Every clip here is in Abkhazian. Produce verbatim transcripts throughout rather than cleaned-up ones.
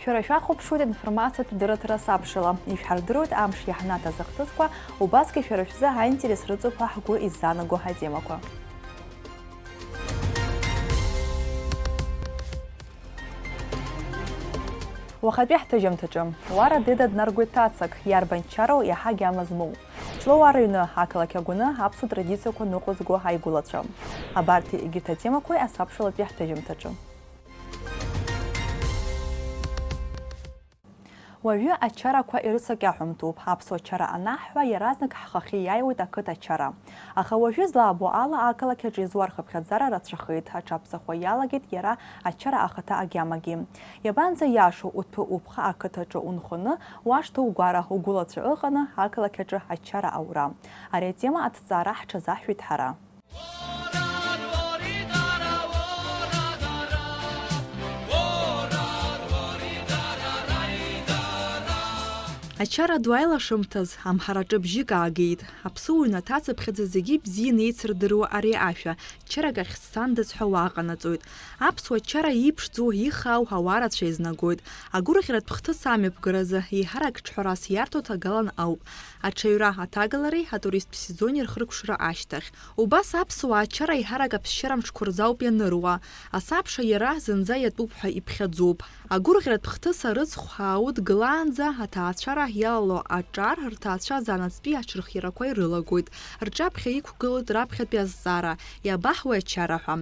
Шәара шәахәаԥшуеит аинформациатә дырраҭара Сабшала. Ишәҳардыруеит амш иаҳнаҭаз ахҭысқәа, убасгьы шәара шәзы аинтерес рыҵоуп ҳәа ҳгәы иззаанаго атемақәа. Уахатәи ҳҭыжьымҭаҿы. Уара Деда днаргоит ҭацак, иарбан чароу иаҳа агьама змоу? Ҷлоуаа рыҩны, ақалақь Агәаны аԥсуа традициақәа ныҟәызго аигәылацәа. Абарҭи егьырҭ атемақәеи асабшалатәи ҳҭыжьымҭаҿы. Уажәы ачарақәа ирыцакьаҳәымҭоуп. Аԥсуа чара анаҳҳәа, иаразнак ҳхахьы иааиуеит ақыҭа ачара. Аха уажәы излаабо ала, ақалақь аҿы изуа рхыԥхьаӡара рацәахеит, аҽаԥсахуа иалагеит иара ачара ахаҭа агьамагьы. Иабанӡа иашоу, уҭәы-уԥха ақыҭаҿы унхоны, уашҭа угәара, угәылацәа ыҟаны, ақалақь аҿы ачара аура? Ари атема аҭҵаара ҳҽазаҳшәеит ҳара. Ачара ду аилашымҭаз амҳараҿы бжьык аагеит. Аԥсуа ҩнаҭа цыԥхьаӡа зегьы бзианы еицырдыруа ари ашәа, чарак ахь сцандаз ҳәа уааҟанаҵоит. Аԥсуа чара иԥшӡоу, ихаау ауаа рацәа еизнагоит. Агәырӷьаратә хҭыс амҩаԥгаразы еиҳарак ҿҳәарас иарҭо ҭагалан ауп. Аҽаҩра аҭагалареи атуристтә сезони рхыркәшара ашьҭахь. Убас аԥсуаа ачара еиҳарак аԥсшьара мҽқәа рзы ауп ианыруа. Асабша иара зынӡа иатәуп ҳәа иԥхьаӡоуп. Агәырӷьаратә хҭыс арыцхә ааудгылаанӡа аҭаацәара иалало аҿар рҭаацәа занааҭтәи аҽырхиарақәа ирылагоит. Рҿаԥхьа иқәгылоит раԥхьатәи азҵаара, иабаҳуеи ачара ҳәа.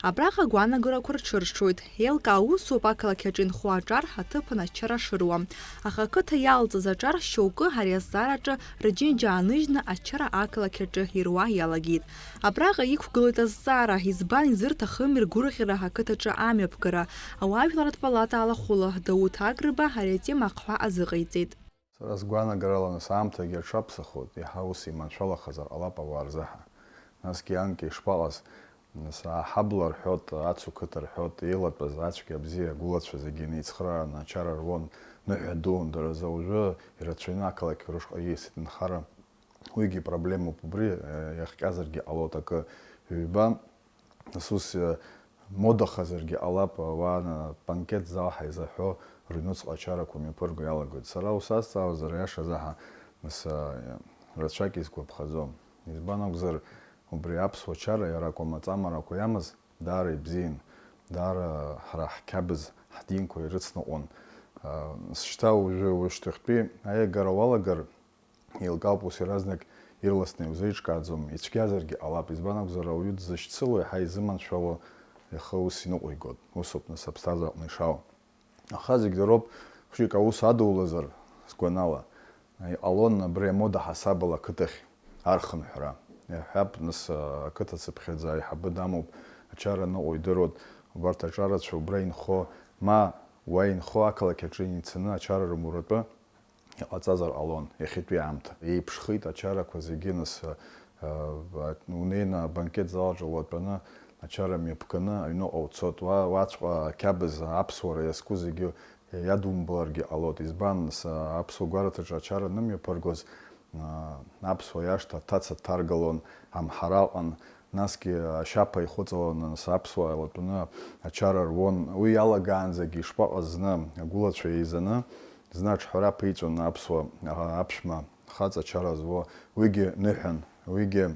Абраҟа агәаанагарақәа рҽыршоит. Еилкаа усоуп ақалақь аҿы инхо аҿар аҭыԥан ачара шыруа. Аха ақыҭа иалҵыз аҿар шьоукы ари азҵаараҿы рџьынџьа ааныжьны ачара ақалақь аҿы ируа иалагеит. Абраҟа иқәгылоит азҵаара, избан изырҭахыми ргәырӷьара ақыҭаҿы амҩаԥгара? Ауаажәларратә палата алахәыла Дауҭ Агрба ари атема ахҳәа азыҟаиҵеит. Сара сгәаанагарала, нас аамҭагьы аҽаԥсахоит, иаҳа ус иманшәалахазар ҟалап ауаа рзаҳа. Насгьы анкьа ишԥаҟаз, нас аҳабла рҳәот, ацу қыҭа рҳәот, еилатәаз ацәгьа абзиа агәылацәа зегьы неицхрааны ачара руан, ныҳәа дуун, дара рзы уажәы ирацәаҩны ақалақь рышҟа ииасит анхара. Уигьы проблемоуп, убри, э, иахҟьазаргьы ҟалоит акы, ҩба, нас ус, э, модахазаргьы ҟалап, ауаа, э, банкет зал ҳәа изаҳәо рыҩнуҵҟа ачарақәа мҩаԥырго иалагоит. Сара усазҵаауазар, аиаша азаҳа, нас, э, рацәак исгәаԥхаӡом. Избан акәзар, убри аԥсуа чара иара акәым аҵамарақәа иамаз даара ибзиан, даара ҳара ҳқьабз, ҳдинқәа ирыцныҟәон. Э, шьҭа уажәы, ушьҭахьтәи аиагара уалагар, еилкаауп ус иаразнак ирласны иузеиҿкааӡом, ицәгьазаргьы ҟалап, избан акәзар, ауаҩы дзышьцыло, еиҳа изыманшәало ихы ус иныҟәигоит, усоуп, нас, аԥсҭазаараҟны ишаау. Аха зегь дароуп, хәыҷык аус адулазар, сгәанала, иҟалон абри амода ҳасабала ақыҭахь архынҳәра. Иаҳҳәап, нас, ақыҭа цыԥхьаӡа аиҳабы дамоуп, ачара аныҟәо идыруеит, убарҭ аҿарацәа убра инхо, ма уа инхо ақалақь аҿы ицаны ачара рымуратәы иҟаҵазар ҟалон иахьатәи аамҭа. Еиԥшхеит ачарақәа зегьы, нас, а, а, унеины абанкет залаҿ уатәаны, ачара мҩаԥганы аҩныҟа уцот. Уа, уаҵәҟьа ақьабз аԥсуара иазку зегьы иадумбларгьы ҟалоит. Избан, нас, а, аԥсуа гәараҭаҿы ачара анымҩаԥыргоз, а, аԥсуа иашҭа аҭаца дҭаргалон, амҳара аҟан, насгьы ашьаԥа ихәыҵаланы, нас, аԥсуаа еилатәаны ачара руон. Уи иалагаанӡагьы ишԥаҟаз зны агәылацәа еизаны, зны аҿҳәара аԥиҵәон аԥсуа, а, аԥшәма хаҵа ачара зуа, уигьы ныҳәан, уигьы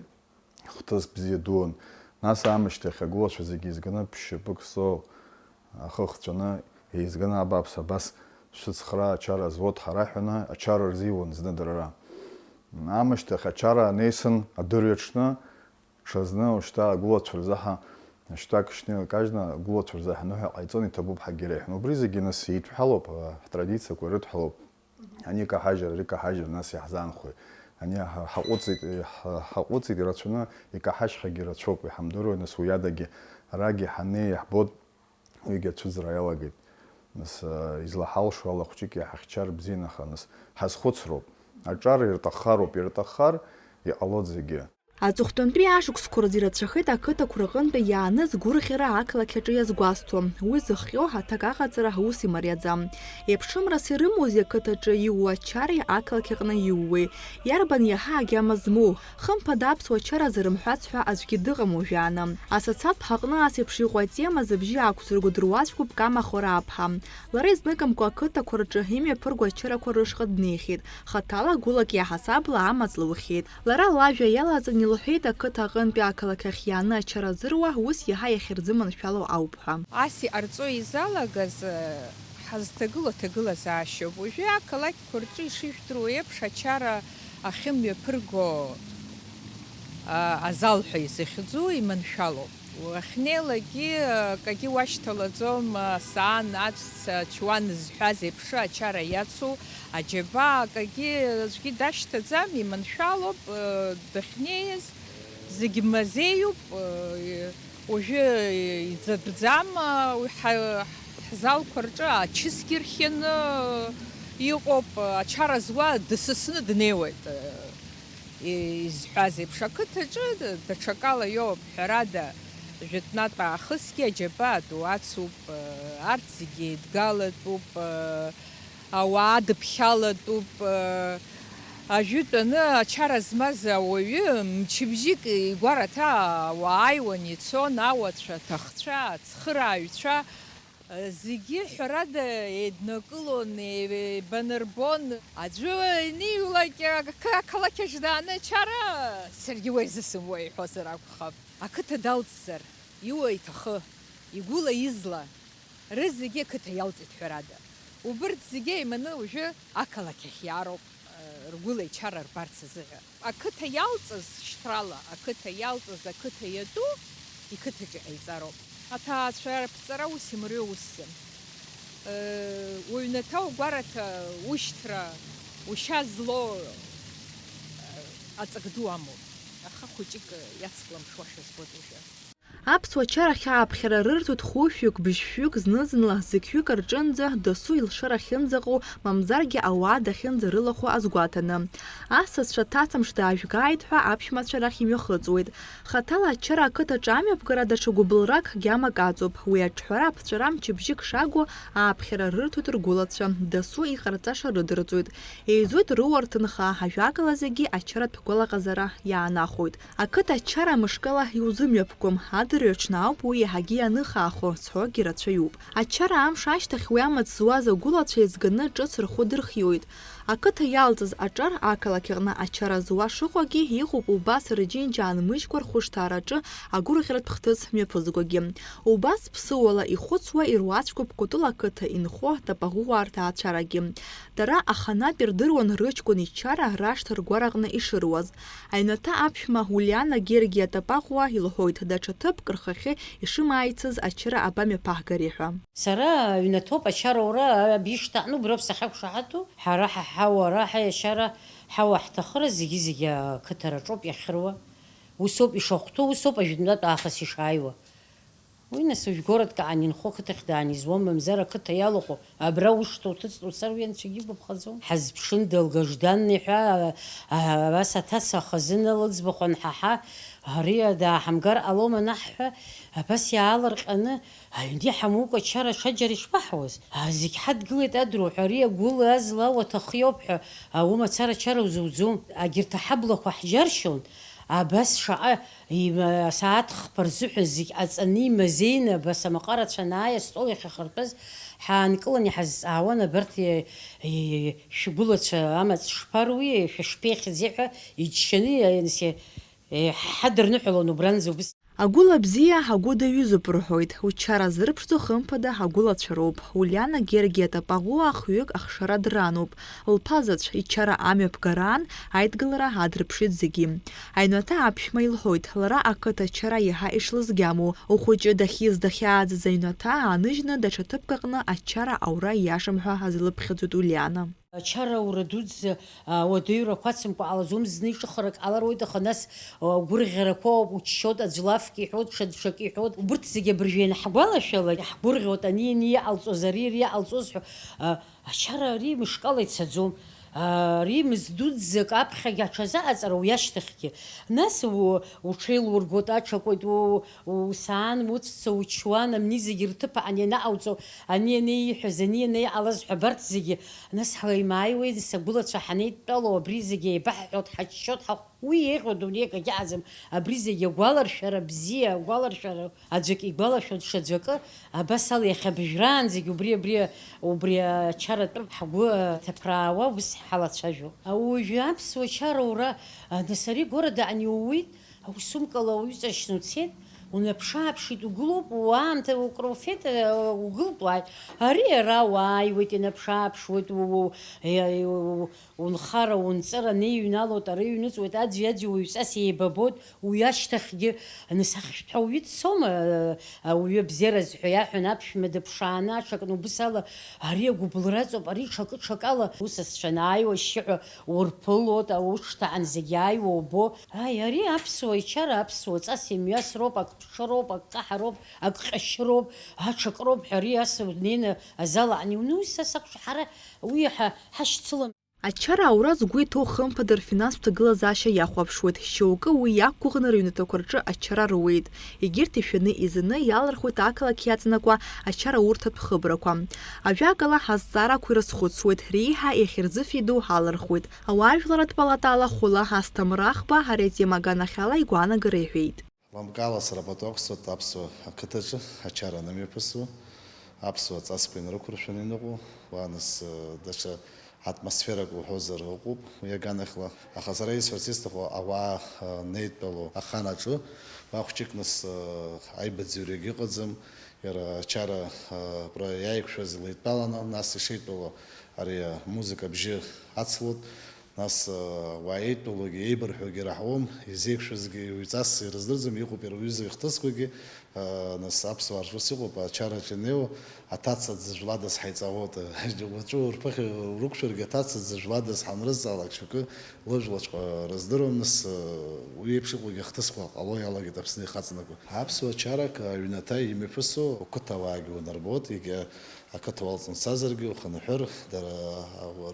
хҭыс бзиа дуун. Нас аамышьҭахь агәылацәа зегьы еизганы ԥшь-шьапык зҵоу ахы хҵәаны, еизганы абааԥс абас шәыцхраа ачара зуа дҳараҳәаны ачара рзиуан зны дара. Аамышьҭахь ачара анеисын адырҩаҽны, ҽазны ушьҭа агәылацәа рзаҳа шьтәак шьны еилкажьны агәылацәа рзаҳа аныҳәа ҟаиҵон, иҭабуп ҳагьы реиҳәон. Убри зегьы нас еидҳәалоуп, а, ҳтрадициақәа ирыдҳәалоуп. Ани икаҳажьыр, ари икаҳажьыр, нас иаҳзаанхоит. Ани ҳа-, ҳаҟәыҵит, ҳа-, ҳаҟәыҵит, ирацәаны икаҳажьхьагьы рацәоуп, иҳамдыруеи, нас уи адагьы арагьы ҳаннеи иаҳбоит, уигьы ацәыӡра иалагеит. Нас, а, излаҳалшо ала хәҷык иаҳахьчар бзиан, аха нас ҳазхәыцроуп. Аҿар ирҭаххароуп, ирҭаххар иҟалоит зегьы. Аҵыхәтәантәи ашықәсқәа рзы ирацәахеит ақыҭақәа рҟынтәи иааныз гәырӷьара ақалақь аҿы иазгәасҭо. Уи зыхҟьо аҭак аҟаҵара ус имариаӡам. Еиԥшымрас ирымоузеи ақыҭаҿы иууа ачареи ақалақь аҟны иууеи? Иарбан иаҳа агьама змоу? Хымԥада аԥсуа чара зарымҳәац ҳәа аӡәгьы дыҟам уажәааны. Асоцап ҳаҟны ас еиԥш иҟоу атема зыбжьы ақәзырго дыруаӡәкуп Кама Хора-аԥҳа. Лара изныкымкәа ақыҭақәа рҿы имҩаԥырго ачарақәа рышҟа днеихьеит, хаҭала гәылак иаҳасабла амаҵ лухьеит. Лара лажәа иалаҵан илҳәеит, ақыҭа аҟынтәи ақалақь ахь иааны ачара зыруа ус иаҳа иахьырзыманшәало ауп ҳәа. Ас иҟарҵо изалагаз, э, ҳазҭагылоу аҭагылазаашьоуп. Уажәы ақалақьқәа рҿы ишыжәдыруа еиԥш ачара ахьымҩаԥырго, а, азал ҳәа изыхьӡу иманшәалоуп. Уахьнеилакгьы, акагьы уашьҭалаӡом, асаан, аҵәца, ачуан зҳәаз еиԥш ачара иацу, аџьабаа, акагьы аӡәгьы дашьҭаӡам, иманшәалоуп, дахьнеиз зегь мазеиуп, уажәы иӡатәӡам, ҳа-, ҳзалқәа рҿы ачысгьы рхианы иҟоуп, ачара зуа дысасны днеиуеит. Изҳәаз еиԥш, ақыҭаҿы даҽакала иоуп, ҳәарада, жәытәнатә аахысгьы аџьабаа ду ацуп, арҭ зегьы еидгалатәуп, ауаа дыԥхьалатәуп, ажәытәаны ачара змаз ауаҩы мчыбжьык игәараҭа ауаа ааиуан, ицон, ауацәа, аҭахцәа, ацхырааҩцәа, Зегьы, ҳәарада, еиднакылон, еибанарбон. Аӡәы иниулак, ақы-, ақалақь аҿы дааны ачара, саргьы уа изысымуа иҳәозар акәхап. Ақыҭа далҵзар, иуа иҭахы, игәыла изла, рызегьы ақыҭа иалҵит, ҳәарада. Убырҭ зегьы еиманы уажәы ақалақь ахь иаароуп, ргәыла ичара рбарц азыҳәа. Ақыҭа иалҵыз шьҭрала, ақыҭа иалҵыз, ақыҭа иатәу, иқыҭаҿы иҟаиҵароуп. Аҭаацәа рыԥҵара ус имариоу усӡам. Уҩнаҭа угәараҭа, ушьҭра, ушьа злоу аҵак ду амоуп. Аха хәыҷык иацклымшуашәа збоит уажәы. Аԥсуа чарахь ааԥхьара рырҭоит хәышәҩык, быжьшәҩык, зны-зынла зықьҩык рҿынӡа, дасу илшара ахьынӡаҟоу, мамзаргьы ауаа дахьынӡарылахәу азгәаҭаны. Асасцәа ҭацамш даажәгааит ҳәа аԥшәмацәа рахь имҩахыҵуеит. Хаҭала ачара ақыҭаҿы амҩаԥгара даҽа гәыбылрак гьамак аҵоуп. Уи аҿҳәара аԥҵәара мчыбжьык шагу ааԥхьара рырҭоит ргәылацәа, дасу иҟарҵаша рыдырҵоит. Еизоит руа рҭынха, ажәакала зегьы ачаратә гәалаҟазара иаанахәоит. Ақыҭа ачара мышкала иузымҩаԥгом, адырҩаҽны ауп уи иаҳагьы ианыхаахо, зҳәогьы рацәаҩуп. Ачара амш ашьҭахь уи амаҵ зуаз агәылацәа еизганы ҿыц рхәы дырхиоит. Ақыҭа иалҵыз аҿар ақалақь аҟны ачара зуа шыҟоугьы иҟоуп убас рџьынџь аанмыжькәа рхәышҭаараҿы агәырӷьаратә хҭыс мҩаԥызгогьы. Убас ԥсыуала ихәыцуа ируаӡәкуп Кәтыл ақыҭа инхо Тапаӷәыуаа рҭаацәарагьы. Дара аханатә ирдыруан рыҷкәын ичара рашҭа ргәараҟны ишыруаз. Аҩнаҭа аԥшәма Улиана Гергиа Тапаӷәуа илҳәоит, даҽа ҭыԥк рхахьы ишымааицыз ачара абамҩаԥаҳгари ҳәа. Сара аҩнаҭоуп ачара ура, абишҭа аҟны убриоуп сахьақәшаҳаҭу. Ҳара ҳаҳауа, ара ҳаиашьара, ҳауа ҳҭахыра зегьы-зегьы ақыҭараҿоуп иахьыруа. Усоуп ишахәҭоу, усоуп ажәытәнатә аахыс ишааиуа. Уи нас уажә городк аан инхо ақыҭахь даанизуам, мамзар ақыҭа иалахәу, абра ушҭа уҭыҵт уцар, уи анцәагьы игәаԥхаӡом. Ҳазԥшын долгожданный ҳәа, а, абас аҭаца ахазына лыӡбахә анҳаҳа, ари дааҳамгар ҟалома наҳ ҳәа, абас иаалырҟьаны, аҩны иҳамоукәа ачара ҽаџьара ишԥаҳауаз? А, зегь ҳадгылеит адруҳәа, ари агәыла азла уаҭахиоуп ҳәа, а, умацара ачара узуӡом. Агьырҭ аҳаблақәа ҳџьаршьон, абас шаҟа Има-, асааҭ хԥа рзыҳәа зегь ҟаҵаны, имазеины, абас амаҟа рацәа анааи астол иахьахыртәаз ҳаанкылан иҳазҵаауан, абарҭ, е, е, шәгәылацәа амаҵ шԥаруи, шәышԥеихьӡеи ҳәа иџьшьаны, е, нас, е, е, ҳадырныҳәалон убранӡа убыс. Агәыла бзиа агәы даҩызоуп рҳәоит, учара зырԥшӡо хымԥада агәылацәа роуп. Улиана Гергиа Тапаӷәуа ахҩык ахшара дрануп. Лԥа заҵә ичара амҩаԥгараан аидгылара адрыԥшит зегьы. Аҩнаҭа аԥшәма илҳәоит, лара ақыҭа ачара иаҳа ишлызгьамоу, ухәыҷы дахьиз дахьааӡаз аҩнаҭа ааныжьны даҽа ҭыԥк аҟны ачара аура ииашам ҳәа азылыԥхьаӡоит Улиана. Ачара аура дуӡӡа, а, уадаҩрақәа ацымкәа ҟалаӡом, зны иҿыхарак ҟалароуит, аха нас, а, гәырӷьарақәоуп, уччоит, аӡә лафк иҳәоит, ҽа даҽак иҳәоит. Убырҭ зегьы абыржәы ианҳгәалашәалак, иаҳгәырӷьоит, ани, ани иҟалҵоз, ари, ари иҟалҵоз ҳәа, а, Ачара ари мышкала ицаӡом. Ари мыз дуӡӡак аԥхьагьы аҽазыҟаҵара уи ашьҭахьгьы. Нас у-, уҽеилургоит, аҽакуеит, у-, усаан, уцәца, учуан, амни зегьы рҭыԥ ани анаҟауҵо, ани анеиҳәаз, ани анеиҟалаз ҳәа абарҭ зегьы. Нас ҳаимааиуеит, сагәылацәа ҳанеидтәало, абри зегьы еибаҳҳәоит, ҳаччоит, ҳахә-, уи еиӷьу дунеик агьаҟаӡам. Абри зегьы агәаларшәара бзиа, агәаларшәара Аӡәк игәалашәо даҽаӡәакы, абас ала иахьа абыжәраанӡагь убри, абри, убри ачаратәы ҳгәы ҭаԥраауа ус ҳалацәажәо. Уажәы аԥсуа чара ура, а, нас ари гәырада ани ууит, аусумкала уҩыҵашьны уцеит, унаԥшы-ааԥшит, угылоуп, уаамҭа укруфеит, а, угылт уааит. Ари ара уааиуеит, инаԥшы-ааԥшуеит, у-, у-, е-, у-, Унхара, унҵыра неиҩналоит, ара иҩныҵуеит, аӡәи-аӡәи уаҩҵас еибабоит, уи ашьҭахьгьы, нас ахьшәҭҳәа уаҩы дцома, ауаҩы абзиараз ҳәа иаҳәан, аԥшәма дыԥшааны аҽакны убыс ала, ари агәыбылра ыҵоуп, ари ҽакы-ҽакала, усасцәа анааиуа ашьшьыҳәа урԥылоит, ауҽҭаан зегь ааиуа убо, аи, ари аԥсуа ичара, аԥсуа ҵас имҩасроуп, ак ԥҽыроуп, ак каҳароуп, ак ҟьашьыроуп, аҽакроуп ҳәа ари ас днеины азал аан иуны, уи са сакәшо ҳара уи ҳа-, ҳашьцылам. Ачара аура згәы иҭоу хымԥада рфинанстә ҭагылазаашьа иахәаԥшуеит, шьоукы уи иақәгәыӷны рыҩнаҭақәа рҿы ачара руеит. Егьырҭ ишәаны изаны иалырхуеит ақалақь иаҵанакуа ачараурҭатә хыбрақәа. Ажәакала, ҳазҵаарақәа ирызхәыцуеит, реиҳа иахьырзыфеидоу ҳалырхуеит. Ауаажәларратә палатала Хәыла Асҭамыр Ахба ари атема аганахьала игәаанагара иҳәеит. Лымкаала сара пату ақәсҵоит аԥсуа ақыҭаҿы ачара анымҩаԥысуа, аԥсуа ҵасқәа инарықәыршәаны иныҟәо, уа нас, даҽа атмосферак уҳәозар ыҟоуп уи аганахьала. Аха сара исҳәарц исҭаху, ауаа, анеидтәалоу ахан аҿы, уа хәҷык нас, аибаӡҩрагьы ыҟаӡам, иара ачара, пра иааиқәшәаз илеидтәаланы, нас ишеидтәалоу ари амузыка абжьы ацлоит. Нас, уаа еидтәалогьы еибырҳәогьы раҳауам, изеиқәшәазгьы уаҩҵас ирыздырӡом, иҟоуп иара уҩыза ихҭысқәагьы, нас аԥсуаа рҿы ус иҟоуп, ачараҿы инеиуа, аҭаца дзыжәладаз ҳаиҵаауоуп, уаҵәы урԥыхьа урықәшәаргьы аҭаца дзыжәладаз ҳанрызҵаалак, ҽакы лыжәлаҵәҟьа рыздыруам, нас, уи еиԥш иҟоугьы ахҭысқәа ҟало иалагеит Аԥсны ихаҵанакуа. Аԥсуа чарак аҩнаҭа имҩаԥысуа уқыҭауаагьы унарбоит, егьа Ақыҭа уалҵны уцазаргьы ухынҳәыр, дара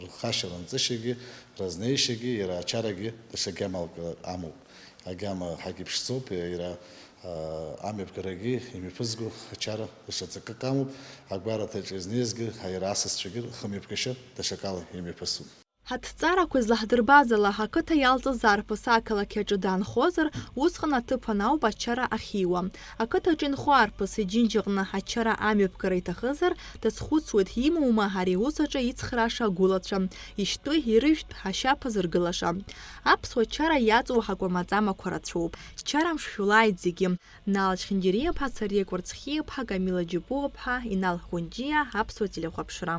рхашьа рынҵышьагьы, разнеишьагьы, иара ачарагьы даҽа гьамалк амоуп. Агьама ҳагьыԥшӡоуп, иара, а, амҩаԥгарагьы имҩаԥызго ачара даҽа ҵакык амоуп, агәараҭаҿы изнеизгьы, иара асасцәагьы рхымҩаԥгашьа даҽакала имҩаԥысуп. Ҳаҭҵаарақәа излаҳдырбаз ала, ҳақыҭа иалҵыз арԥыс ақалақь аҿы даанхозар, усҟан аҭыԥан ауп ачара ахьиуа. Ақыҭаҿы инхо арԥыс иџьынџьаҟны ачара амҩаԥгара иҭахызар, дазхәыцуеит, имоума ари аус аҿы ицхраша агәылацәа, ишьтәы, ирыжәтә ашьаԥа зыргылаша. Аԥсуа чара иаҵоу ҳакәамаҵамақәа рацәоуп. Чарамш шәылааит зегьы. Нал Чхиндириаԥҳа, Цариа Кәарцхиаԥҳа, Камила Џьапуаԥҳа, Инал Ӷәынџьиа, Аԥсуа телехәаԥшра.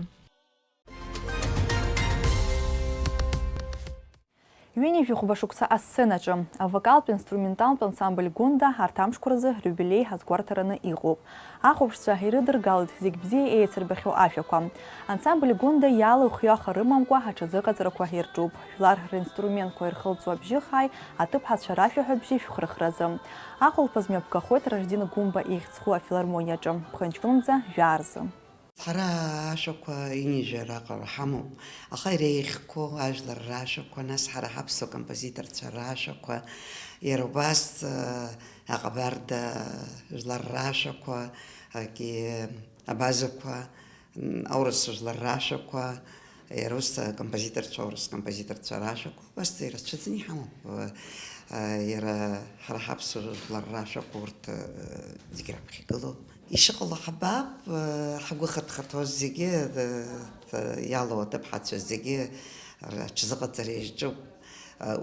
Ҩынҩажәи хәба шықәса асценаҿы, авокалтә инструменталтә ансамбль Гәында арҭ амшқәа рзы риубилеи азгәарҭараны иҟоуп. Ахәаԥшцәа ирыдыргалоит зегь бзиа еицырбахьоу ажәақәа. Ансамбль Гәында иалоу хҩаха рымамкәа аҽазыҟаҵарақәа ирҿуп. Жәлар ринструментқәа ирхылҵуа абжьы хааи аҭыԥҳацәа рашәаҳәабжьи шәхырхразы. Ахәылԥаз мҩаԥгахоит Раждин Гәымба ихьӡ зху афилармониаҿы, ԥхынҷкәынӡа жәаа рзы. Ҳара ашәақәа ҩынҩажәа раҟара ҳамоуп, аха иреиӷьқәоу ажәлар рашәақәа, нас ҳара ҳаԥсуа композиторцәа рашәақәа, иара убас, э, аҟабарда жәлар рашәақәа, ак-, абазақәа, м, аурыс жәлар рашәақәа, иара ус акомпозиторцәа, аурыс композиторцәа рашәақәа, убас ирацәаӡаны иҳамоуп, э, э, иара ҳара ҳаԥсуа жәлар рашәақәа урҭ, э, зегь раԥхьа игылоуп. Ишыҟало ҳабап, ҳгәы хыҭхыҭуа зегьы, иалоу аҭыԥҳацәа зегьы рҽазыҟаҵара иаҿуп.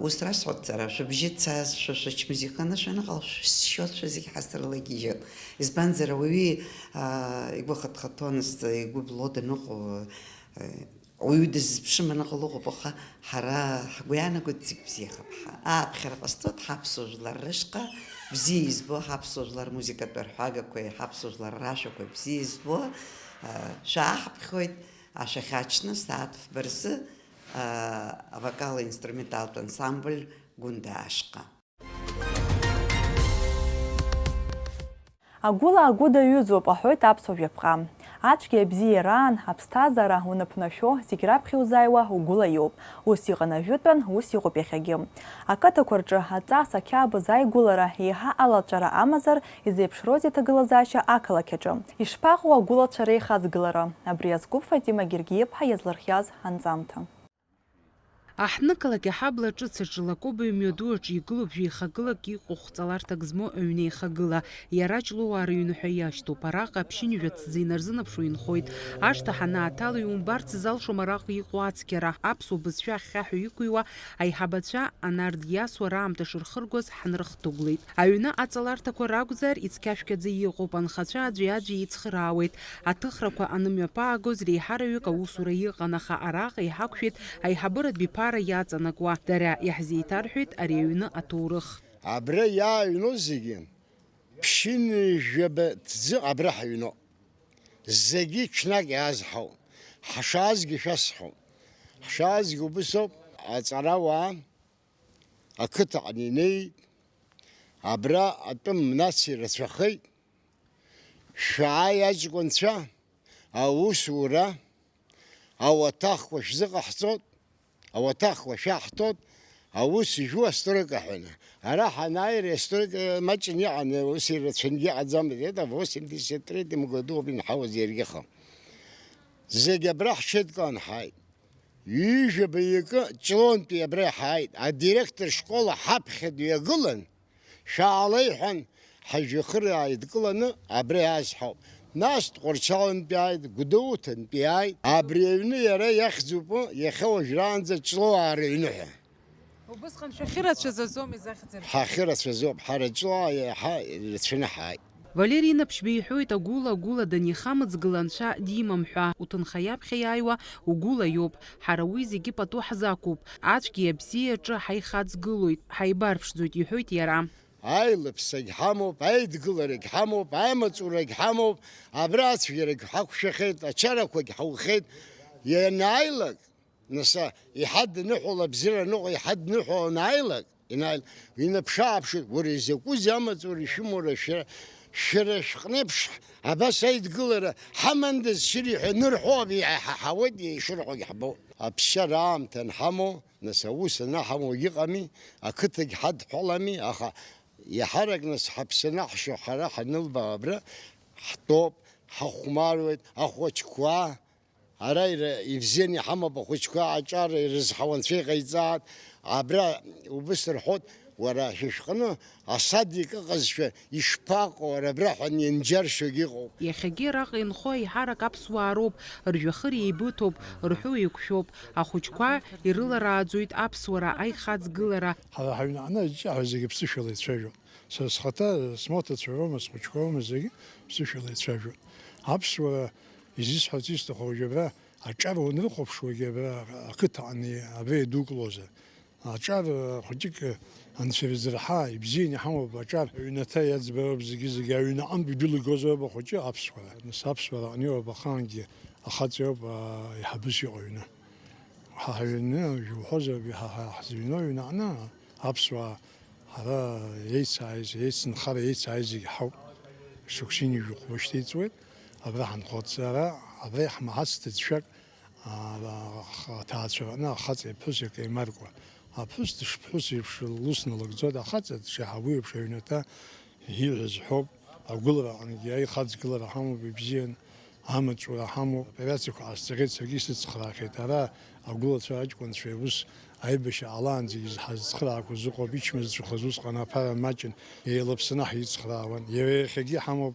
Ус расҳәоит сара, шәыбжьы цаз, шәа шәычмазаҩханы шәаныҟало, шәсшьуа шәа зегь ҳасырлагьежьып. Избанзар, ауаҩы игәы хыҭхыҭуа, нас игәы бло даныҟоу, Уаҩы дыззыԥшым аныҟало ыҟоуп, аха ҳара ҳгәы иаанагоит зегь бзиахап ҳәа. Ааԥхьара ҟасҵоит ҳаԥсуа жәлар рышҟа, бзиа избо ҳаԥсуа жәлар рмузыкатә арҳәагақәеи ҳаԥсуа жәлар рашәақәеи бзиа избо, а, шәааҳԥхьоит ашәахьаҿны сааҭ фба рзы, а, авокал-инструменталтә ансамбль Гәында ашҟа. Агәыла агәы даҩызоуп, аҳәоит аԥсуа жәаԥҟа. Ацәгьеи абзиеи раан аԥсҭазаара унаԥнашәо зегь раԥхьа иузааиуа угәыла иоуп. Ус иҟан ажәытәан, ус иҟоуп иахьагьы. Ақыҭақәа рҿы аҵас ақьабз аигәылара еиҳа алаҵәара амазар, изеиԥшроузеи аҭагылазаашьа ақалақь аҿы? Ишԥаҟоу агәылацәа реихаҵгылара? Абри азкуп Фатима Гергиеԥҳа иазлырхиаз анҵамҭа. Аҳҭнықалақь аҳабла ҿыц аҿы Лакоба имҩаду аҿы игылоуп жәеихагылак иҟоу хҵаларҭак змоу аҩнеихагыла. Иара Ҷлоуаа рыҩны ҳәа иашьҭоуп. Араҟа аԥшьынҩажәа ҭӡы инарзынаԥшуа инхоит. Ашҭа ҳанааҭала иумбарц залшом араҟа иҟоу ацқьара. Аԥсуа бызшәа ахьхьаҳәа иқәыҩуа аиҳабацәа анард иасуа раамҭа шырхыргоз ҳнарыхдыгәлеит. Аҩны аҵаларҭақәа ракәзар, ицқьашәқьаӡа иҟоуп, анхацәа аӡәи-аӡәи ицхыраауеит. Аҭыхрақәа анымҩаԥаагоз реиҳараҩык аусура иҟан, аха араҟа иҳақәшәеит аиҳабыратә биԥара иаҵанакуа. Дара иаҳзеиҭарҳәеит ари аҩны аҭоурых. Абра иааҩноу зегьы ԥшьынҩажәаба ҭӡы абра ҳаҩноуп. Зегьы ҽнак иааз ҳауп. Ҳшаазгьы шәасҳәом. Ҳшаазгьы убыс ауп. Аҵарауаа ақыҭаҟны инеит. Абра атәым нациа рацәахеит. Шәааи, аҷкәынцәа, аусура, ауаҭахқәа шәзыҟаҳҵоит, ауаҭахқәа шәаҳҭоит, аус ижәу астройка ҳәаны. Ара ҳанааира астройка маҷны иҟан, ус ирацәангьы иҟаӡамызт, это восемьдесят третьем году ауп инҳауаз иаргьы аха. Зегь абра ҳҽеидкылан ҳааит. Ҩажәаба иакы Ҷлоунтәи абра иҳааит. Адиректор школа ҳаԥхьа дҩагылан, шәаала иҳәан, ҳажәҩахыр ааидкыланы абра иааз ҳауп. Нас Тҟәарчалнтәи ааит, Гәдоуҭантәи ааит. Абри аҩны иара иахьӡуп, иахьа уажәраанӡа Ҷлоуаа рыҩны ҳәа. Убысҟан шәахьырацәаз азоуми захьӡырҳәо? Ҳахьырацәазоуп, ҳара Ҷлоуаа иаҳа ирацәаны ҳааит. Валери Инаԥшьба иҳәоит, агәыла-агәыла данихамыҵгыла анцәа димам ҳәа, уҭынха иаԥхьа иааиуа угәыла иоуп. Ҳара уи зегьы пату ҳзақәуп. Ацәгьеи абзиеи аҿы ҳаихаҵгылоит, ҳаибарԥшӡоит, иҳәоит иара. Аилаԥсагь ҳамоуп, аидгыларагь ҳамоуп, амаҵурагь ҳамоуп, абра ацәгьарагь ҳақәшәахьеит, ачарақәагь ҳаухьеит. Ианааилак, нас, иҳадныҳәало абзиара аныҟоу, иҳадныҳәало анааилак, инаил-, инаԥшы-ааԥшит, уара изакәызеи амаҵура ишәымоу, шәара, шәара шәҟнеиԥш абас аидгылара ҳамандаз шьыри ҳәа нырҳәоуп, иҳаҳауеит, ишырҳәогь ҳбоит. Аԥсшьара аамҭа анҳамоу, нас, аус анаҳамоу иҟами, ақыҭагь ҳадҳәалами, аха иаҳарак, нас, ҳаԥсы анаҳшьо ҳара ҳанылба абра ҳтәоуп, ҳахәмаруеит, ахәыҷқәа, ара ира-, ибзианы иҳамоуп ахәыҷқәа, аҿар ирызҳауа анцәа иҟаиҵааит, абра убыс рҳәоит, уара шәышәҟны асадик ыҟазшәа ишԥаҟоу, ара абра ҳәа анинџьаршьогь ыҟоуп. Иахьагьы араҟа инхо еиҳарак аԥсуаа роуп, ржәҩахыр еибыҭоуп, рҳәоу еиқәшәоуп, ахәыҷқәа ирыларааӡоит аԥсуара, аихаҵгылара. Ҳара ҳаҩнаҟны аҷҷаҳәа зегьы ԥсышәала ицәажәон. Сара схаҭа смоҭацәа роума, схәыҷқәа роума, зегьы ԥсышәала ицәажәон. Аԥсуара изисҳәарц исҭаху, уажәы абра аҿар уанрыхәаԥшуагьы, абра ақыҭаҟны абра идукылозар. Аҿар хәыҷык анцәа ирзырҳа, ибзианы иҳамоуп аҿар. Аҩнаҭа иаӡбароуп зегьы-зегьы, аҩнаҟынтә идәылигозароуп ахәыҷы аԥсуара. Нас аԥсуара аҟны иоуп ахаангьы ахаҵа иоуп, аа, еиҳабыс иҟоу аҩны. Ҳа ҳаҩны, иуҳәозар, ҳа, ҳа ҳзыҩноу аҩнаҟны аԥсуаа ҳара еицааиз, еицынхара еицааиз зегьы ҳауп. Шықәсини жәохәба шьҭеиҵуеит, абра ҳанхоит, ара, абра иаҳмаҳац ҭыӡшәак, аа, аҭаацәараҟны ахаҵеи аԥҳәыси акы еимаркуа. Аԥҳәыс дышԥҳәыс еиԥш лус налыгӡоит, ахаҵа дшаҳауеиԥш аҩнаҭа ииҳәаз ҳәоуп, агәылара аҟынгьы аихаҵгылара ҳамоуп ибзиан, амаҵура ҳамоуп, аоперациақәа ҟасҵахьеит, саргьы исыцхраахьеит, ара агәылацәа аҷкәынцәа ус аибашьра ҟалаанӡагьы ҳазцхраақәоз ыҟоуп, ичмазцәахаз усҟан аԥара маҷын, еилаԥсаны ҳицхраауан, иара иахьагьы ҳамоуп,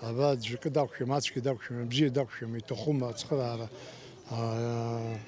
ара аӡәкы дақәшәом, ацәгьа дақәшәом, абзиа дақәшәом, иҭахума ацхыраара, аа,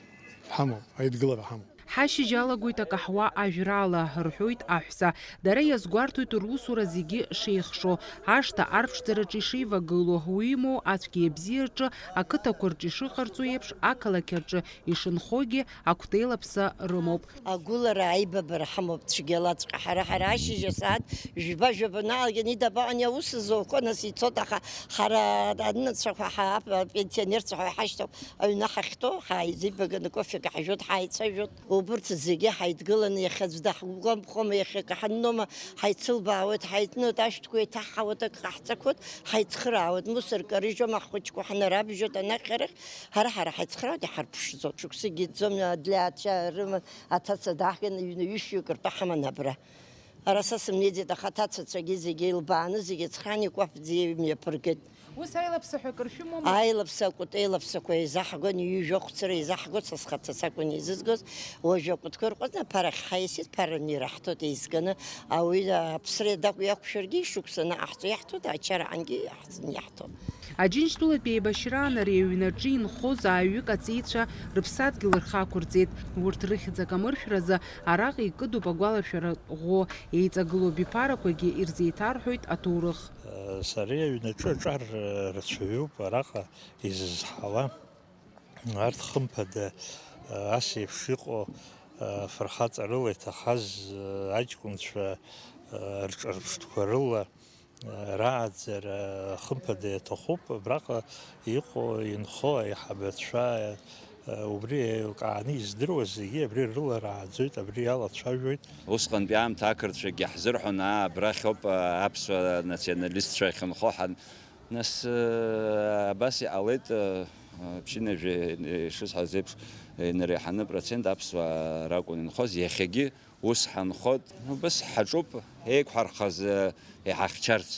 ҳамоуп, аидгылара ҳамоуп. Ҳашьыжь алагоит акаҳуа ажәрала, рҳәоит аҳәса. Дара иазгәарҭоит русура зегьы шеихшо, ашҭа арԥшӡараҿы ишеивагылоу, уимоу, ацәгьеи абзиеи рҿы, ақыҭақәа рҿы ишыҟарҵо еиԥш, ақалақь аҿы ишынхогьы акәтеилаԥса рымоуп. Агәылара аибабара ҳамоуп цәгьалаҵәҟьа. Ҳара, ҳара ашьыжь асааҭ жәба-жәаба наалган, ида абаҟан иаус зуқәа, нас ицот, аха ҳара аннацәақәа, ҳа, апенсионерцәа ҳәа иҳашьҭоуп, аҩны ҳахьтәоу, ҳааизибаганы кофега ҳажәот, ҳааицәажәот. Убырҭ зегьы ҳаидгыланы, иахьа аӡә даҳгәамԥхома, иахьа акы ҳаннома, ҳаицылбаауеит, ҳаиҭнуеит, ашәҭқәа еиҭаҳҳауеит, акы ҟаҳҵақәоит, ҳаицхыраауеит, мусор карыжьуама, ҳхәыҷқәа ҳнарабжьоит анахь арахь, ҳара, ҳара ҳаицхраауеит, иҳарԥшӡом. Шықәсыгьы иӡом, адлеацәа рыман, аҭаца дааҳган, ҩны ҩышәҩык ртәы ҳаман абра. Ара са сымнеиӡеит, аха аҭацацәагьы зегьы еилбааны, зегьы ацхраан икәаԥӡа имҩаԥыргеит. Ус аилаԥса ҳәа акыр шәымоума? Аилаԥса акәты, аилаԥсақәа еизаҳгон, ҩажәа хәцыра еизаҳгон, са схаҭа сакәын еизызгоз, уажәы акәытқәа рҟынтә аԥара ахьҳаиасит, ԥараны ираҳҭоит еизганы, ауаҩы аԥсра дакә-, иақәшәаргьы ишықәса наҟаҳҵо иаҳҭоит, ачара ангьы иаҳҵаны иаҳҭон. Аџьынџьтәылатәи еибашьраан ари аҩнаҿы инхоз ааҩык аҵеицәа рыԥсадгьыл рхы ақәырҵеит. Урҭ рыхьӡ акамыршәразы араҟа икыдуп агәалашәара ӷәӷәа, еиҵагылоу абиԥарақәагьы ирзеиҭарҳәоит аҭоурых. Сара аҩнаҿы аҿар рацәаҩуп араҟа изызҳауа. Арҭ хымԥада, ас еиԥш иҟоу, фырхаҵарыла иҭахаз аҷкәынцәа рҿырԥштәқәа рыла, рааӡара хымԥада иаҭахуп. Абраҟа иҟоу, инхо аиҳабацәа, убри еилкааны издыруа зегьы абри рыла рааӡоит, абри иалацәажәоит. Усҟантәи аамҭа ақырҭцәагьы ҳзырҳәон, аа, абрахьоуп, аԥсуа националистцәа ахьынхо ҳан-, Нас, э, абас иҟалеит, э, ԥшьынҩажәа ишысҳәаз еиԥш, инареиҳаны процент аԥсуаа ракәын инхоз, иахьагьы ус ҳанхоит. Убас ҳаҿуп еиқәҳархаз, э, иҳахьчарц.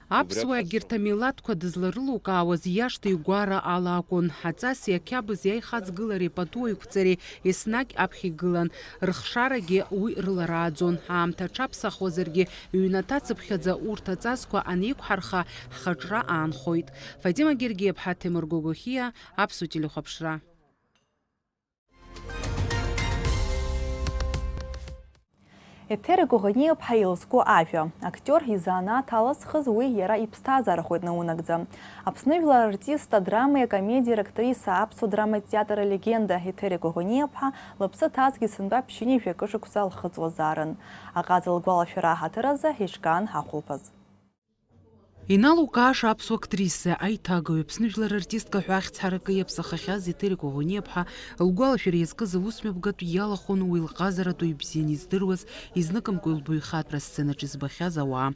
Аԥсуаагьы рҭамилаҭқәа дызларылукаауаз иашҭа игәара ала акәын. Аҵаси ақьабзи аихаҵгылареи пату аиқәҵареи еснагь аԥхьа игылан. Рыхшарагьы уи рыла рааӡон. Аамҭа аҽаԥсахуазаргьы, ҩнаҭацыԥхьаӡа урҭ аҵасқәа анеиқәҳарха, ҳхаҿра аанхоит. Фатима Гергиаԥҳа, Ҭемыр Гогохиа, Аԥсуа телехәаԥшра. Еҭери Коӷониаԥҳа илызку ажәа. Актиор изанааҭ алазхыз уи иара иԥсҭазаарахоит наунагӡа. Аԥсны жәлар артист, адрамеи акомедиеи рактриса, аԥсуа драматә театр алегенда Еҭери Коӷониаԥҳа лыԥсы ҭазгьы сынтәа ԥшьынҩажәи акы шықәса лхыҵуазаарын. Аҟаза лгәалашәара аҳаҭыр азы Ешкан ҳахәылԥаз. Иналукааша аԥсуа актриса, аиҭагаҩ, Аԥсны жәлар артистка ҳәа ахьӡ ҳаракы иаԥсахахьаз Еҭери Коӷониаԥҳа лгәалашәара иазкыз аусмҩаԥгатә иалахәын уи лҟазаратәы ибзианы издыруаз, изныкымкәа илбаҩхатәра асценаҿ избахьаз ауаа.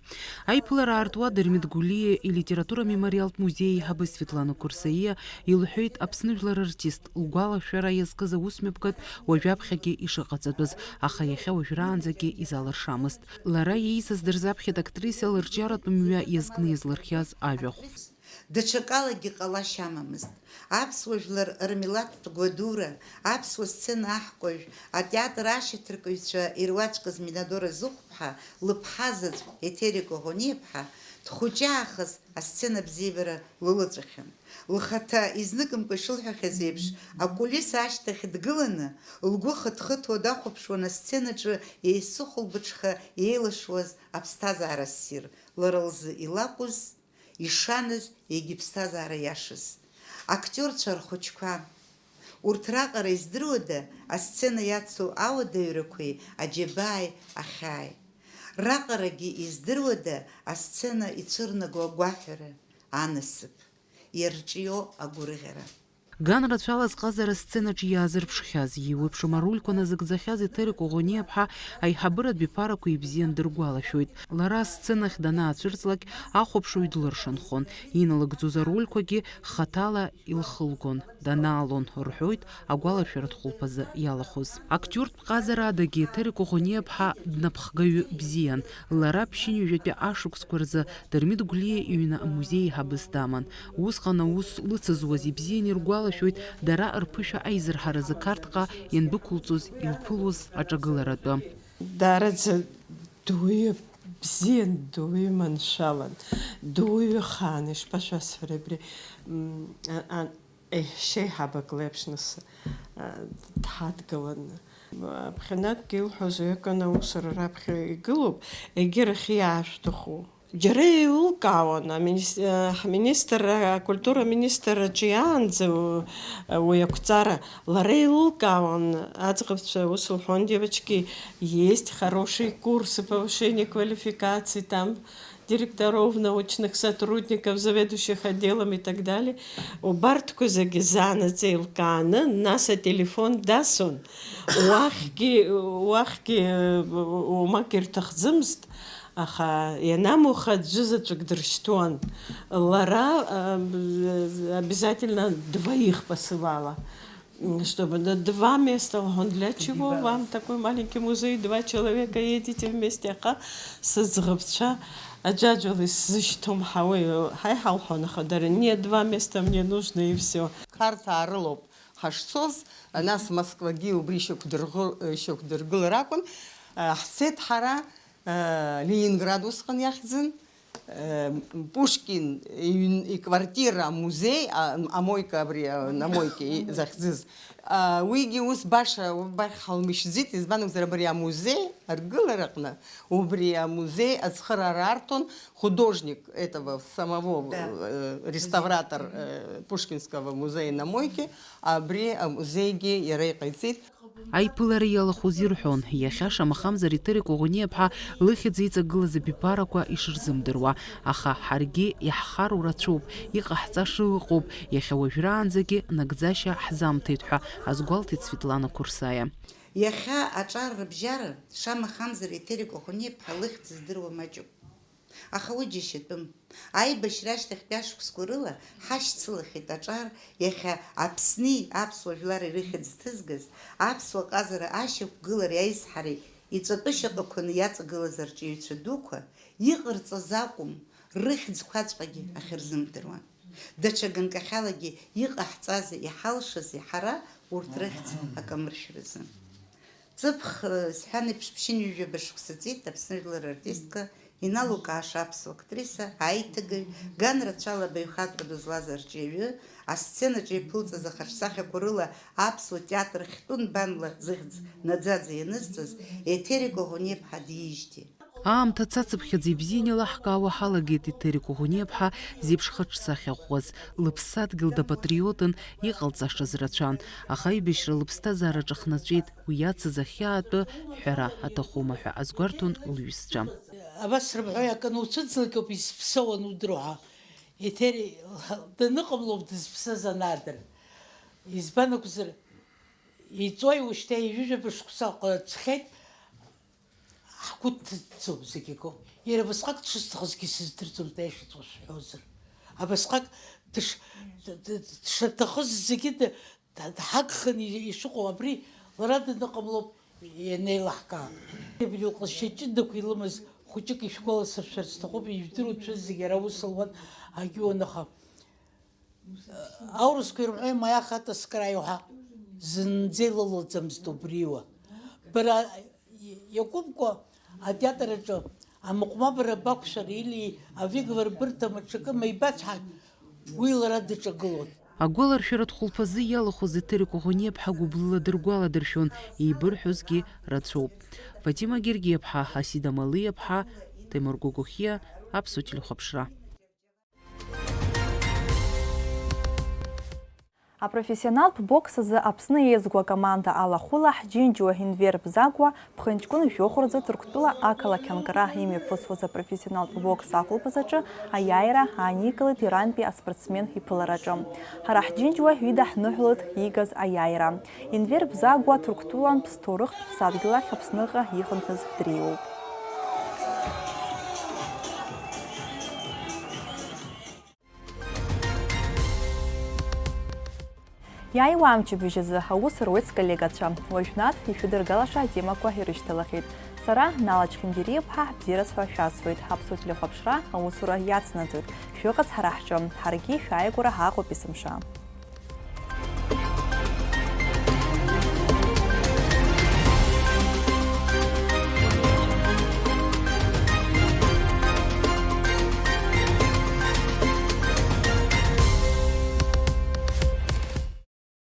Аиԥылара аартуа Дырмит Гәлиа илитература мемориалтә музеи аиҳабы Светлана Курсаиа илҳәеит Аԥсны жәлар артист лгәалашәара иазкыз аусмҩаԥгатә уажәаԥхьагьы ишыҟаҵатәыз, аха иахьа уажәраанӡагьы изалыршамызт. Лара иеизаз дырзаԥхьеит актриса лырҿиаратә мҩа иазкны иазлырхиаз ажәахә. Даҽакалагьы ҟалашьа амамызт. Аԥсуа жәлар рмилаҭтә гәадура, аԥсуа сцена аҳкәажә, атеатр ашьаҭаркыҩцәа ируаӡәкыз Минадора Зыхәԥҳа лыԥҳа заҵә Еҭери Коӷониаԥҳа дхәыҷы аахыс асцена абзиабара лылаҵәахьан. Лхаҭа изныкымкәа ишылҳәахьаз еиԥш, акулиса ашьҭахь дгыланы, лгәы хыҭ-хыҭуа дахәаԥшуан асценаҿы еицыхәылбыҽха еилашуаз аԥсҭазаара ссир, лара лзы илакәыз, ишаныз, егьи ԥсҭазаара иашаз. Актиорцәа рхәыҷқәа. Урҭ раҟара издыруада асцена иацу ауадаҩрақәеи аџьабааи ахьааи? Раҟарагьы издыруада асцена ицәырнаго агәаҳәара, анасыԥ, иарҿио агәырӷьара? Ган рацәала зҟазара асценаҿы иаазырԥшхьаз, иеиуеиԥшым арольқәа назыгӡахьаз Еҭери Коӷониаԥҳа аиҳабыратә биԥарақәа ибзиан дыргәалашәоит. Лара асценахь данаацәырҵлак, ахәаԥшыҩ длыршанхон. Иналыгӡоз арольқәагьы хаҭала илхылгон, данаалон, рҳәоит агәалашәаратә хәылԥазы иалахәыз. Актиортә ҟазара адагьы Еҭери Коӷониаԥҳа днапхгаҩы бзиан. Лара ԥшьынҩажәатәи ашықәсқәа рзы Дырмит Гәлиа иҩны амузеи еиҳабыс даман. Усҟан аус лыцызуаз ибзиан иргәалашәоит дара рԥышәа аизырҳаразы Қарҭҟа иандәықәылҵоз илԥылоз аҿагыларатәы. Даараӡа дуаҩы бзиан, дуаҩы маншәалан, дуаҩы хаан, ишԥашәасҳәари абри, м, а, а, еҳ-, шьеиҳабак леиԥш нас, а, дҳадгылан. Ԥхьанатәгьы илҳәоз ҩакын аусура раԥхьа игылоуп, егьырахь иаашәҭаху. Џьара еилылкаауан, аминис-, э, ҳминистр, акультура министр аҿы иаанӡа у-, уи ақәҵара, лара еилылкаауан, аӡӷабцәа ус лҳәон, девочки, есть хорошие курсы повышения квалификации, там, директоров, научных сотрудников, заведующих отделом и так далее, убарҭқәа зегьы заанаҵ еилкааны, нас ателефон дасун, уахьгьы, уахьгьы, э, уамак ирҭахӡымызт, аха ианамуха аӡәы заҵәык дрышьҭуан. Лара, э, обязательно двоих посылала. Чтобы на два места, он для чего вам такой маленький музей, два человека едете вместе, аха сыӡӷабцәа аӡәаӡәала исзышьҭом ҳауеи, ҳаи ҳалҳәон, аха дара, нет, два места мне нужно и всё. Қарҭаа рылоуп ҳашцоз, нас Москвагьы убри шьақәдырӷы-, шьақәдыргылар акәын, ҳцеит ҳара, Ленинград усҟан иахьӡын, Пушкин иҩн-, иквартира амузеи, а, амойка абри, а, на мойке и-, захьӡыз. А, уигьы ус баша убахь ҳалмышьӡеит, избан акәзар, абри амузеи аргылараҟны, убри амузеи ацхыраара арҭон художник этого самого, Да. э, реставратор, э, Пушкинского музея на мойке, абри амузеигьы иара иҟаиҵеит. Аиԥылара иалахәыз ирҳәон, иахьа шамахамзар Еҭери Коӷониаԥҳа лыхьӡ иҵагылаз абиԥарақәа ишырзымдыруа, аха ҳаргьы иаҳхароу рацәоуп, иҟаҳҵаша ыҟоуп, иахьа уажәраанӡагьы нагӡашьа ҳзамҭеит ҳәа азгәалҭеит Светлана Қәырсаиа. Иахьа аҿар рыбжьара, шамахамзар Еҭери Коӷониаԥҳа лыхьӡ здыруа маҷуп. Аха уи џьашьатәым. Аибашьра ашьҭахьтәи ашықәсқәа рыла ҳашьцылахьеит аҿар иахьа Аԥсни аԥсуа жәлари рыхьӡ ҭызгаз, аԥсуа ҟазара ашьақәгылареи аизҳареи иҵатәы шьаҟақәаны иаҵагылаз арҿиаҩцәа дуқәа, иҟарҵаз акәым, рыхьӡқәаҵәҟьагьы ахьырзымдыруа. Даҽа ганкахьалагьы иҟаҳҵази иҳалшази ҳара урҭ рыхьӡ акамыршәразы. Ҵыԥх, э, сҳәан еиԥш, ԥшьынҩажәаба шықәса ҵит Аԥсны жәлар артистка Иналукааша аԥсуа актриса, аиҭагаҩ, ган рацәала абаҩхатәра ду злаз арҿиаҩы, асценаҿы иаԥылҵаз ахаҿсахьақәа рыла аԥсуа театр хьтәы нбанла зыхьӡ наӡаӡа ианызҵаз Еҭери Коӷониаԥҳа диижьҭеи. Аамҭа цацыԥхьаӡа ибзианы илаҳкаауа ҳалагеит Еҭери Коӷониаԥҳа зеиԥш хаҿсахьа ӷәӷәаз, лыԥсадгьыл дапатриотын, иҟалҵашаз рацәан, аха аибашьра лыԥсҭазаараҿы хнаҵәеит, уи иацыз ахьаатәы ҳәара аҭахума ҳәа азгәарҭон лҩызцәа. Абас рымҳәои, акы ануцәыӡлакьоуп изԥсоу анудыруа ҳәа. Еҭери даныҟамлоуп дызԥсыз анаадыр. Избан акәзар, иҵуеи ушьҭа ҩажәижәаба шықәса ҟаҵхьеит, ҳгәы дҭыҵӡом зегь акоуп. Иара абасҟак дшысҭахызгьы сыздырӡом, аиашаҵәҟьа шәҳәозар. Абасҟак дыш-, д-, д-, дшаҭахыз зегьы д-, Д-, дҳагханы ишыҟоу абри лара даныҟамлоуп ианеилаҳкаа. Абри лҟазшьа ҷыдақәа илымаз хәыҷык ишәгәаласыршәар сҭахуп, ижәдыруеит шәызегьы, ара аус луан, агьуан, аха, э, аурысқәа ирҳәои, моя хата с краю ҳәа, зынӡа илылаӡамызт убриуа. Бара Иакәымкәа атеатр аҿы амыҟәмабара бақәшәар или авиговор бырҭам аҽакы меибацҳан, уи лара дыҿагылон. Агәаларшәаратә хәылԥазы иалахәыз Еҭери Коӷониаԥҳа гәыблыла дыргәаладыршәон, еибырҳәозгьы рацәоуп. Фатима Гергиаԥҳа, Асида Малиаԥҳа, Темыр Гогохиа, Аԥсуа телехәаԥшра. Апрофессионалтә бокс азы Аԥсны еизго акоманда алахәыла ҳџьынџьуа Енвер Бзагәуа ԥхынҷкәын жәохәраӡа Ҭырқәтәыла ақалақь Анкара имҩаԥысуаз апрофессионалтә бокс ахәылԥаз аҿы аиааира ааникылеит Ирантәи аспортсмен иԥылараҿы. Ҳара ҳџьынџьуа идаҳныҳәалоит иигаз аиааира. Енвер Бзагәуа Ҭырқәтәылантә ҭоурыхтә ԥсадгьыл ахь Аԥсныҟа ихынҳәыз дреиуоуп. Иааиуа амчыбжь азы аус руеит сколлегацәа. Уажәнатә ишәыдыргалаша атемақәа ирышьҭалахьеит. Сара, Нала Чхинџьариаԥҳа, бзиарацәа шәасҳәоит. Аԥсуа телехәаԥшра аусура иацнаҵоит. Шәыҟац ҳара ҳҿы. Ҳаргьы шәааигәара ҳаҟоуп есымша.